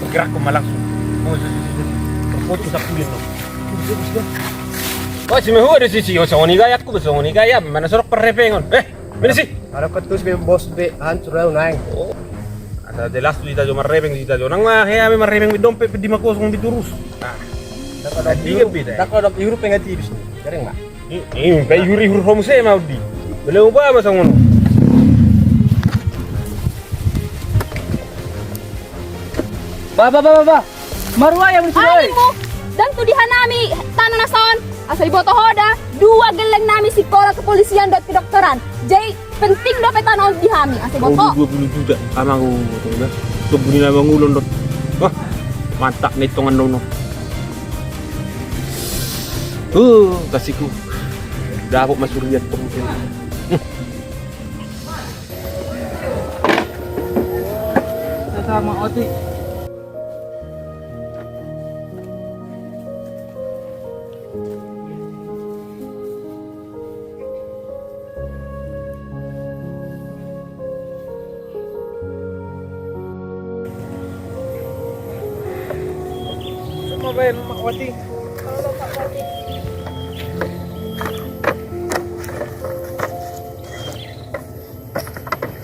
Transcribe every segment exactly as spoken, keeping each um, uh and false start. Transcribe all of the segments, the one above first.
Gerak ma langsung. Oh, si, si, si, si. Terfoto sapuin no. Oh, si mahua do si, si. Oh, songon i gayatku, songon i gaya. Mana sorok parrepengon. Eh, mana si? Ada ketus be bos be hancur lalu naeng. Oh. Ada jelas tu ita jo marrepeng, ita jo nang ma hea be marrepeng be dompet pe di makosong di turus. Nah. Ada tiga beda. Dakko dok irup pengen tibis ni. Gareng ma. Ih, ih, pe ihur-ihur ho muse ma udi. Bela uba ma songon. Ba, ba, ba, ba, ba. Maruai amu sini. Ai, mu. Ndang tu diha nami tano na son. Asa iboto ho da, dua gelleng nami sikola kepolisian dohot kedokteran. Jadi penting dope tano on di hami. Asa iboto. Dua puluh juta. Amang, oh, betul dah. Tobuni na mangulon dot. Wah, mantap nih tongan dono. Uh, kasihku. Dapot masuk lihat pemukul. Sama Oti. Sama baen Mak Wati.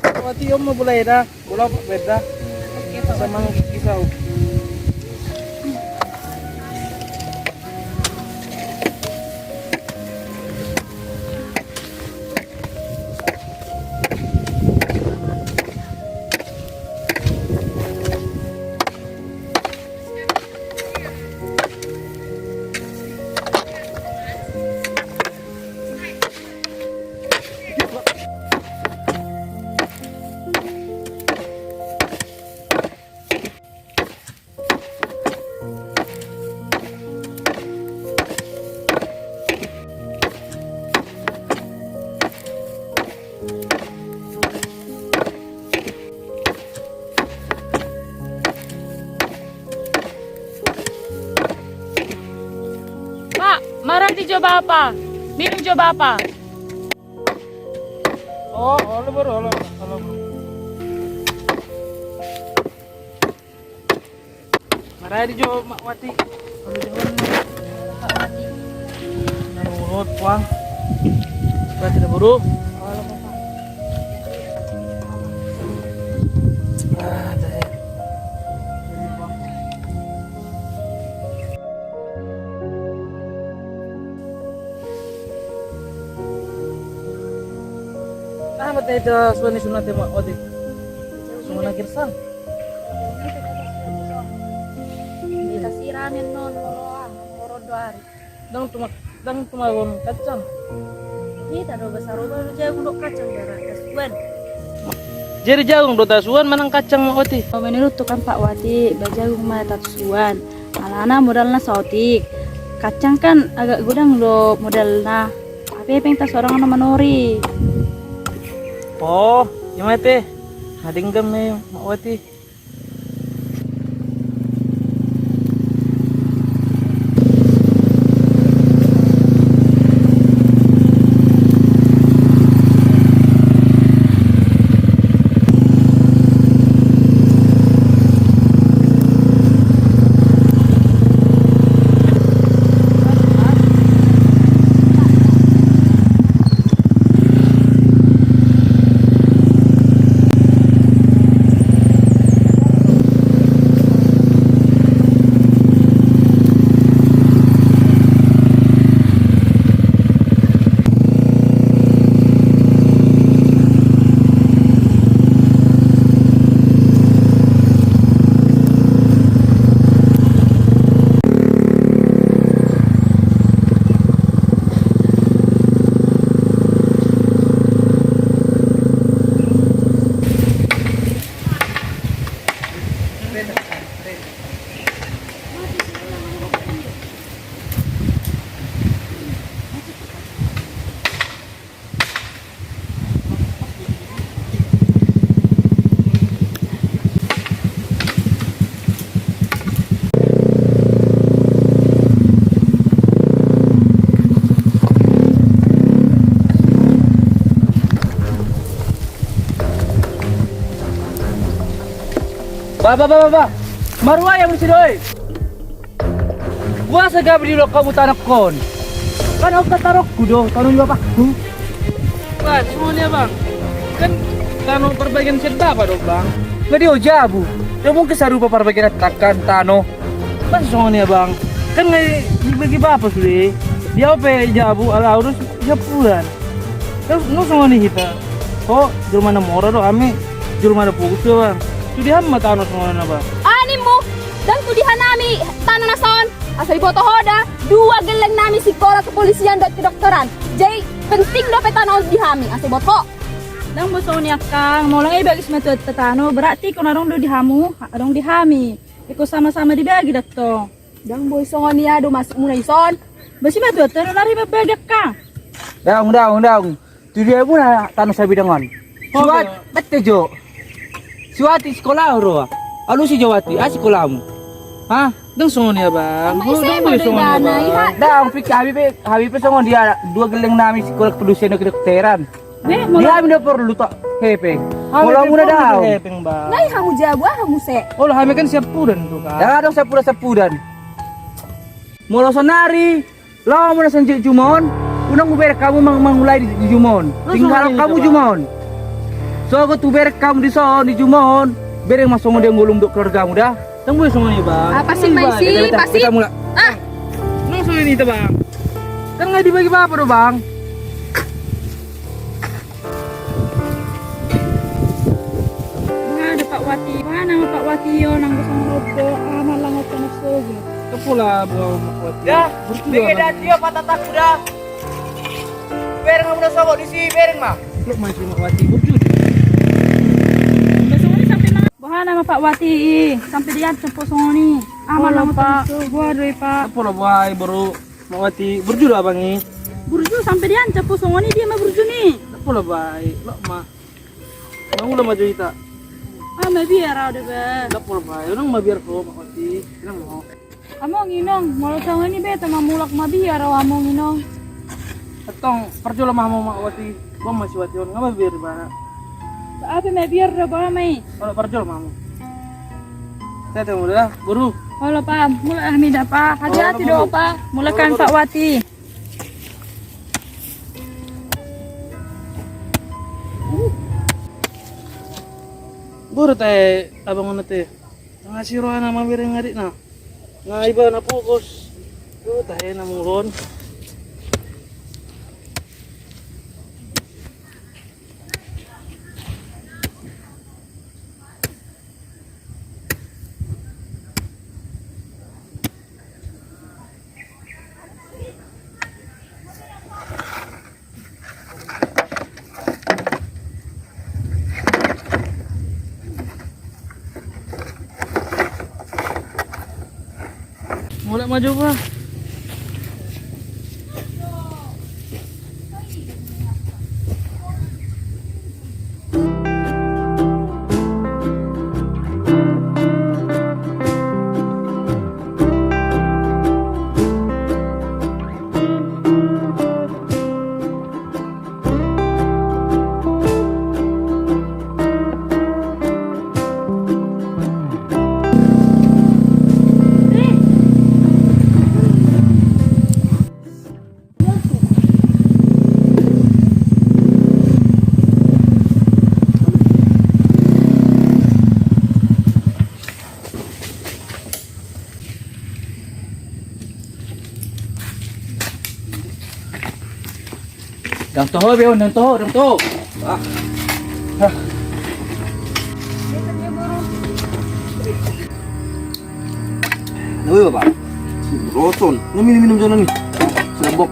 Mak Wati, om ma bola eda, bola apa beda? Sama kisau. Pak, maradi jo bapa. Minum jo bapa. Oh, olo boru, olo, olo boru. Maradi jo Mak Wati. Olo jo boru. Mak Wati. Olo boru, puang. Maradi jo boru. Olo boru. Ah, dah. Aha ma taida suan ni sunat i Mak Wati? Songon na gersang. Hita siramen non molo aha, molo ro do ari. Ndang tuma, ndang tumagon kacang. Hita do ba saroba do jagung dohot kacang, bara tasuan. Jadi jagung do tasuan manang kacang Mak Wati? Menurutku kan Pak Wati, ba jagung ma tasuan. Alana modalna saotik. Kacang kan agak godang do modalna. Hape hepeng ta sorang na manori. Oh, i ma ate. Adong ma i Mak Wati. Ba, ba, ba, ba, ba. Maruai ahu disi do i. Boasa gabe diulahon hamu tano on? Kan on kan tanongku do, tano ni bapakku. Bah, songon i, Abang. Kan tano parbagian sian bapa do, Bang. Nga di ho jabu. Nga mungkin sarupa parbagian antangkan tano. Bah, songon i, Abang. Kan nga dibagi bapa sude. Dia pe jabu, ala ahu do siampudan. Terus nu songon i hita. Ho, jolma na mora do hami. Jolma na fokus do, Bang. Sude hami ma tano songon i, Abang. Animmu, ndang tu di hanami tano na son. Asa diboto ho da, dua gelleng nami sikola kepolisian dohot kedokteran. Jadi penting dope tano on di hami, asa diboto ho. Ndang boi songon i, Akang, molo nga dibagi simatua tano, berarti ingkon adong do di hamu, adong di hami. Ingkon sama-sama dibagi da tong. Ndang boi songon i, aha do maksudmuna dison? Bah, simatua tano nari mambagi, Akang. Daong, daong, daong. Tu dia muna tano sabidang on. Suat, bete jo. Suat i sikola ro. Alusi jo wati, ah, sikolamu. Hah? Ndang songon i, Abang. Ndang boi songon i, Abang. Ndang, pik, hami pe, hami pe songon dia dua gelleng nami sikola kepolisian dohot kedokteran. Di hami do porlu tok hepeng. Molo muna daong. Hepeng, Bang. Nai hamu jabu, ah, hamu se. Olo, hami kan siampudan tu, Bang. Ndang adong siampudan, siampudan. Molo sonari laho muna sian juma on, unang hubereng hamu mangulai di juma on. Tinggalhon hamu juma on. Sogot hubereng hamu dison di juma on, bereng ma songon dia ngolum dohot keluargamu da. Ndang boi songon i, Bang. Apa sih, Bang? Beta mula. Ah. Ndang songon i, Bang. Kan nga dibagi bapa do, Bang. Boha do, Pak Wati? Boha nama Pak Wati, o, nang kosong robo, aman langot kana sogo. Kepola boha, Pak Wati. Ya, bege da dia patataku da. Bereng hamu na sogo disi, bereng ma. Lok ma si Pak Wati, burju. Boha nama Pak Wati i, sampe diancam po songon i. Aman langot kana sogo, boha do i, Pak? Kepola boha i, boru. Mak Wati, burju do abang i. Burju sampe diancam po songon i, dia ma burju ni. Ndang pola bae, lok ma. Ndang ula ma jo hita. Ah, mabiar au do ba. Ndang pola bae, unang mabiar ho Mak Wati. Unang ho. Among inong, molo songon i beta ma mulak mabiar au among inong. Antong, parjolo ma hamu Mak Wati. Boha ma si Wati on, nga mabiar ibana. Ba, aha pe mabiar do, boha ma i. Olo, parjolo ma hamu. Tete mula da, boru. Olo, Pa, mulak hami da, Pa. Hati-hati do, Pa. Mulak hami, Pa Wati. Boru, tahe abang on, tahe. Nga asi rohana mamereng adikna. Nga ibana pogos. Tahe na mulak on. Mulak ma jo ba. Dang toho be on, dang toho, dang toho. Ah. Ah. Nah, weh, Bapak. Roson. Nah, minum, minum sana nih. Serabok.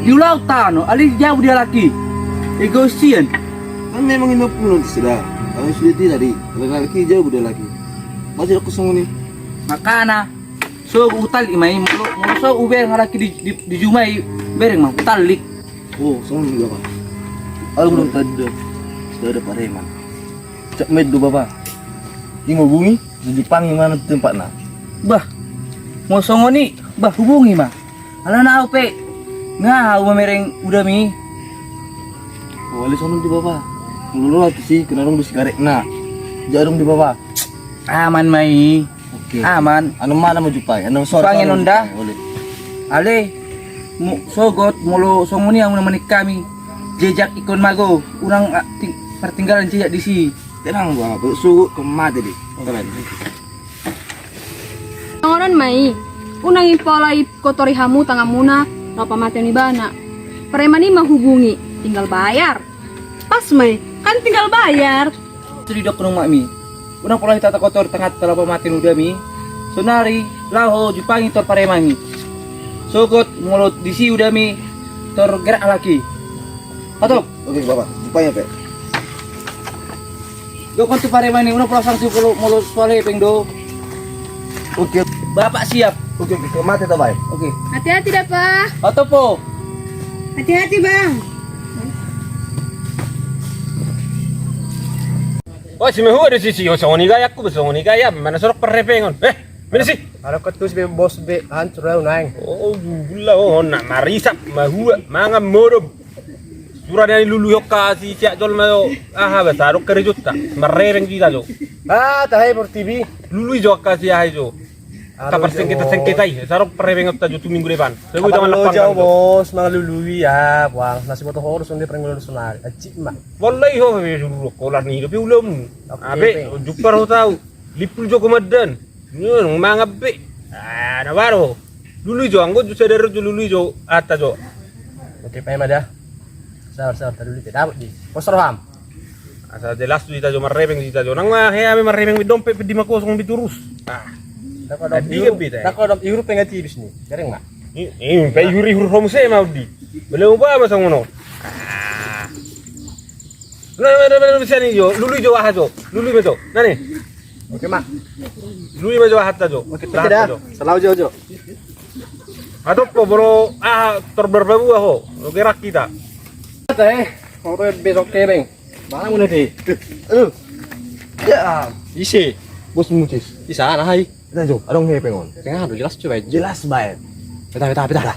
Diulahon tano, alai jabu dialap i. Egois sian. Kan memang lima puluh nanti sudah. Kalau sudah tidak di, kalau lagi jabu dialap i. Masih ada kosong ini. Makana, so hutallik ma i, molo, molo so hubereng halak i di, di, di juma i, bereng ma, hutallik. Oh, songon i, Bapa. Aduh, belum tadi dah. Sudah ada pareman. Cak med do, Bapa. I ma hubungi, di Jepang i mana tempatna. Bah, molo songon i, bah, hubungi ma. Alana au pe, nga au mamereng udami. Oh, alai songon i, Bapa. Molo ro au tusi, kena rong do sigaretna. Jadi dong di baba. Aman ma i. Oke. Aman. Anu mana mau jupai? Anu sore. Pangen sore onda. Jupai, boleh. Ale, mu sogot molo songon i amu na manik hami. Jejak ingkon mago, unang, ah, ting-, partinggalan jejak disi. Tenang gua, sogot ke mate deh. Tenang. Songon on ma i, unang i pola i kotori hamu tanganmuna, laho pamatehon ibana. Pareman i ma hubungi, tinggal bayar. Pas ma i, kan tinggal bayar. Sude didok nang umak mi. Unang pola hita takotori tanganta laho pamatehon uda mi. Sonari laho jupangi tor pareman i. Sogot molo disi uda mi tor gerak halak i. Atop. Oke, Bapak. Jupangi pe. Dokkon tu pareman i, unang pola sangsi molo, molo soal hepeng do. Oke. Bapak siap. Oke, oke, oke. Mate ta baen. Oke. Hati-hati da, Pa. Atop po. Hati-hati, Bang. Oh, si mahua do sisi, oh, songon i gayangku, songon i gaya, mana sorok parhepengon. Eh, mana sih? Ada ketus be bos be hancur lau naeng. Oh, gula, oh, nak marisap, mahua, mangan modom. Sura ni lului jo angka si siak jolma jo. Aha, basa adong karejota. Marrereng hita jo. Ah, tahe portibi. Lului jo angka si aha jo. Aduh, sengketa-sengketa i. Saro parrebengon ta jo tu minggu depan. Sebut sama lo jauh bos, mangalului ya, buang. Nasi boto horus on dia parrebengon sonari. Acik ma. Wallahi ho be dulu kolar ni dope ulamu. Abe, jupar ho tau. Lipul jo komandan. Nung mangan be. Ah, na baru. Lului jo, anggo jo sadar jo lului jo, ata jo. Oke, paima da. Sabar, sabar, tadi dulu dapot di. Pos roham. Asa jelas tu hita jo marrebeng tu hita jo. Nang ma he ame marrebeng be dompet pe di ma kosong be turus. Ah. Dako dom iurup, dako dom iurup pe nga tipis ni. Garing ma. I, i, pe iur-iur ho muse ma udi. Bele uba ma songon on. Ah. Na, na, na, na, bisa ni jo. Lului jo aha jo. Lului ma jo. Nani. Oke ma. Lului ma jo aha ta jo. Oke, aha ta jo. Salau jo jo. Atop po bolo aha tor berbabua ho. Oke rak hita. Ate, oto besok kebeng. Mana muna de? Aduh. Ya. Ise. Bos mutis. Isa na hai. Ita jo, adong hepeng on. Tengah do jelas coba. Jelas bae. Peta peta peta.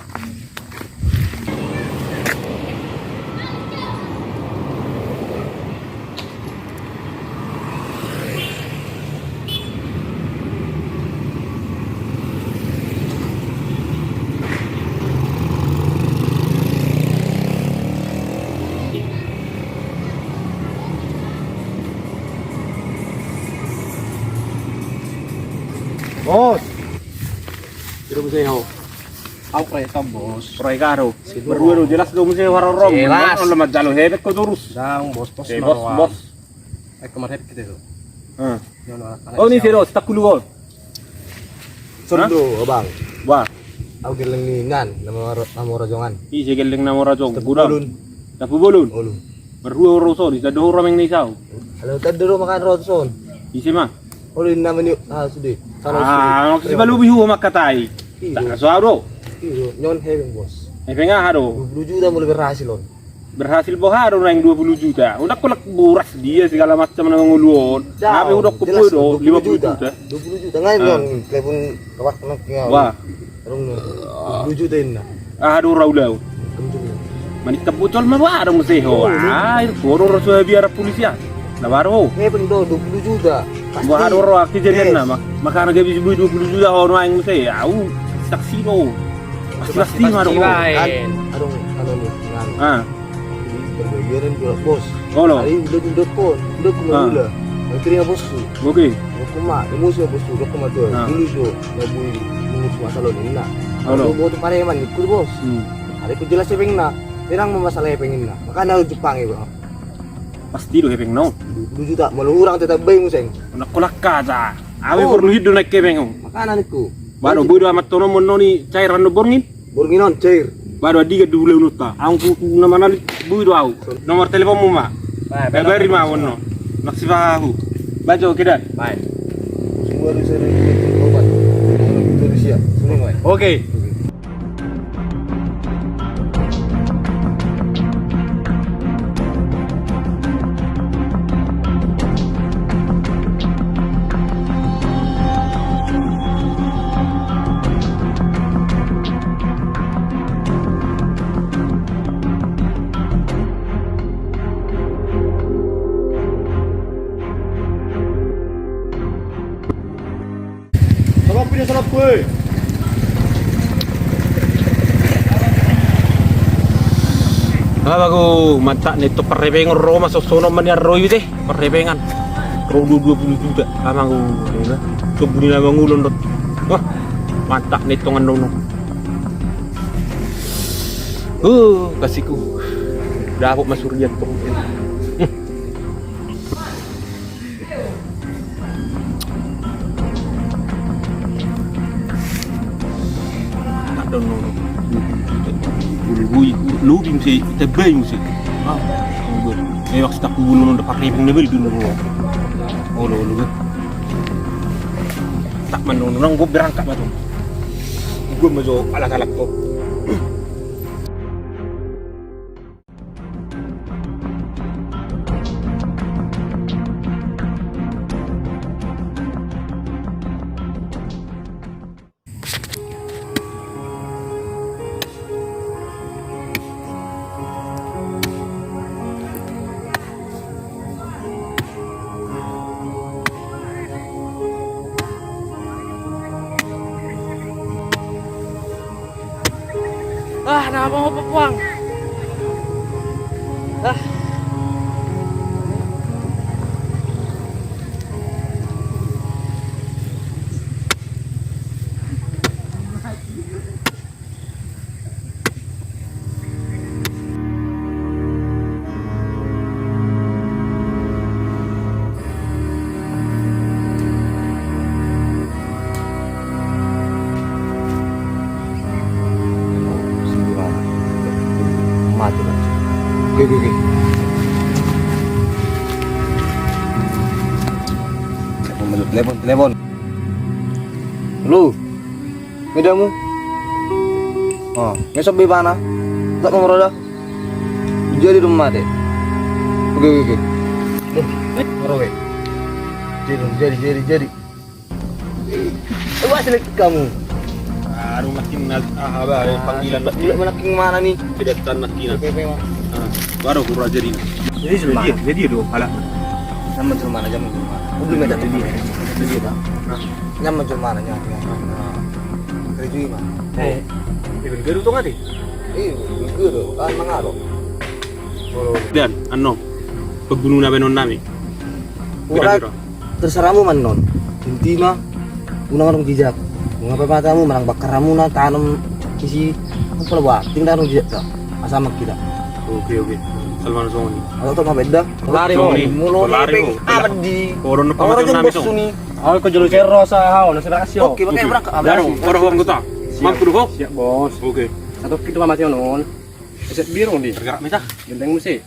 Bos. Tidak bisa ya. Au proyek bos. Proyek aro. Berdua do jelas do muse haroro. Jelas. Kalau manjalo hepeng ho terus. Dang bos, bos. Eh, bos, bos. Eko marhepeng hita tu. Heeh. Oh ni sedo stakulu on. Sondo abang. Wah. Au gelleng ni nan nama nama rajongan. Ise gelleng nama rajongan. Gudang. Tapu bolon. Bolon. Berdua ro son, ita do rameng ni sau. Halo tadi ro makan ro son. Ise ma. Olo inna mani ah sude. Ah, si balubi hu makatai. Tak so ado. Iyo, nyon hepeng bos. Hepeng aha do? Dua puluh juta molo berhasil on. Berhasil boha do naeng dua puluh juta. Udah kolak boras dia segala macam na mangolu on. Tapi udah kupu do lima puluh juta. Dua puluh juta. Ngai nyon telepon kawak nak ya. Wah. Rong dua puluh juta inna. Ah, do rau lau. Manik kabocol ma ba dong muse ho. Ah, kodong rasu biara polisi ah. Na baru ho. Hepeng do dua puluh juta. Ba do ro kejadian na mak. Makana gabe bui dua puluh juta ho naeng muse. Au saksi do. Pasti pasti ma do. Adong anu ni. Ah. Berbagian dua bos. Olo. Ari udah duduk pon. Udah kumula. Nanti dia bosku. Oke. Aku ma, emosi bosku. Udah kuma tuh. Dulu tuh. Nggak bui. Nunggu masalah ini nak. Olo. Mau tuh pareman ikut bos. Hmm. Ada ikut jelas hepeng na. Tenang ma masalah hepeng inna. Makana lu Jepang ya bang. Pasti do hepeng na on. Dua puluh juta, molo hurang tetap bae museng. Nak kolak kaca. Awe porlu hidu naik hepeng on. Makana niku. Ba do boi do amat tono mon noni cairan do borngin. Borngin on cair. Ba do adiga do bulaun on ta. Angku tu nama nali boi do au. Nomor teleponmu ma. Kabari ma on no. Nak sipahu. Bajo kedan. Baik. Semua di sini obat. Orang Indonesia. Semua. Oke. Woi. Abagu, mantap ni tu parrebengan ro ma sosonon ma nian ro i te. Parrebengan. Ro dua, dua puluh juta. Abagu, ya. Coba ni nama ngulon dot. Wah, mantap ni tongan dono. Uh, kasihku. Dapot ma surian tong. Tak ada nono. Bulu bui, lobi muse, tebai muse. Ah, enggak. Eh, waktu tak bulu nono dapat ribung nebel dulu. Olo, olo. Tak manono, nang gue berangkat ma tu. Gue ma jo alat-alat ko. Ah, na mau apa, Puang? Ah. Mati lah. Oke, oke, oke. Telepon, telepon, telepon. Halo. Medamu. Ah, ngesok be bana. Tak mau roda. Jadi dong mate. Oke, oke, oke. Loh, eh, ora, oke. Jadi, jadi, jadi, jadi. Eh, wah, selek kamu. Aduh, makin nal-, ah, apa, eh, panggilan. Gula makin mana nih? Kedatangan makin. Oke, oke, Mas. Ah, baru kurang jadi. Jadi, jadi, jadi dong, alah. Zaman mana, zaman mana? Udah, jadi, jadi, jadi, Pak. Nyaman tu mana nya. Kerja ima. Eh, ibu guru tu ngadi? Iya, ibu guru kan mangalo. Dan, ano, pagunu na baenon nami. Ura, terserahmu manon. Inti ma, unang adong jijak. Ngapa matamu manang bakar hamu na tanom isi. Apa lah, tinggal adong jijak tak. Asal mak kita. Oke, oke. Salman songon i. Atau tak mau beda. Lari ho. Lari ho. Apa di? Orang jam bos suni. Aku jolo cerro sa hao na sira kasih. Oke, oke, berangkat. Baru, baru ho anggota. Mampu ho? Siap, Bos. Oke. Satu kita mati onon. Set biru di. Bergerak mita. Gendeng mesti.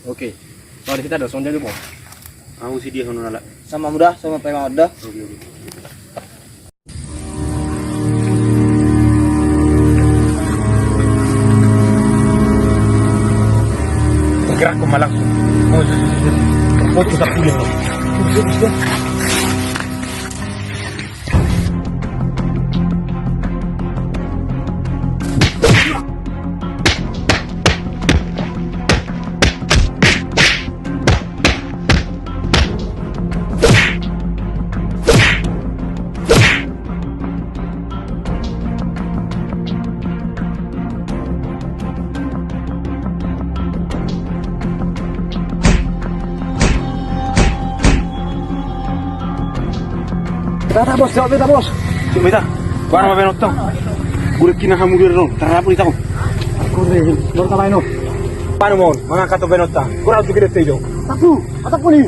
Oke. Kalau di kita ada sonde bos. Aku si dia hono nala. Sama muda, sama preman ada. Oke, oke. Bergerak kau malang. Oh, sudah, sudah, sudah. Foto tak boleh. Sudah, sudah. Beta, bos, jawab beta, bos. Jawab beta. Baru ma baenonta. Gule kina hamu dia no. Tarap ni tau. Aku ni, baru ta baenon. Panu mon, mangangkat tu baenonta. Kurang tu gede tejo. Aku, ataku ni.